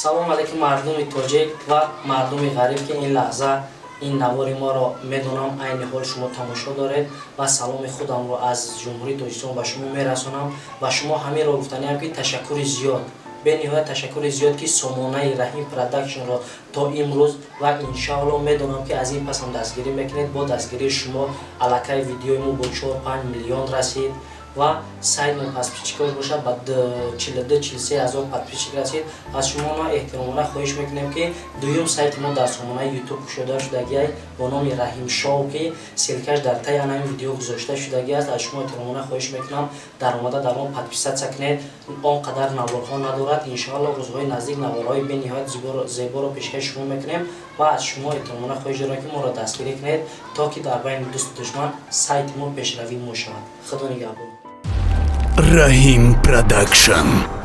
Салом алейкум, мардуми тоҷик ва мардуми ғариб, ки ин лаҳза ин навори моро, медонам, айни ҳол шумо тамошо доред, ва саломи худамро аз Ҷумҳурии Тоҷикистон ба шумо мерасонам. Ва шумо ҳаминро гуфтаниам, ки ташаккури зиёд, бениҳоят ташаккури зиёд, ки сомонаи Раҳим Продакшнро то имрӯз ва иншаалло медонам, ки аз ин пас ҳам дастгирӣ мекунед. Бо дастгирии шумо аллакай видеои мо бо 4-5 миллион расид ва сайтмо подписчикош бошад, ба 42-43 ҳазор подписчик расид. Аз шумо ма эҳтиромона хоҳиш мекунем, ки дуюм сайти мо дар сомонаи Ютуб кушода шудагиай бо номи Раҳим Шоу, ки ссылкаш дар таи анами видео гузошта шудагӣ аст. Аз шумо эҳтиромона хоҳиш мекунам, даромада дар он подписаться кунед. Он қадар наворҳо надорад. Иншоалло, рӯзҳои наздик наворҳои бениҳоят зеборо пешкаши шумо мекунем ва аз шумо эҳтиромона хоҳиш дорам, ки моро дастгирӣ кунед, то ки дар байни дӯсту душман сайти мо пешравӣ мо шавад. Худо нигаҳбон. Rahim Production.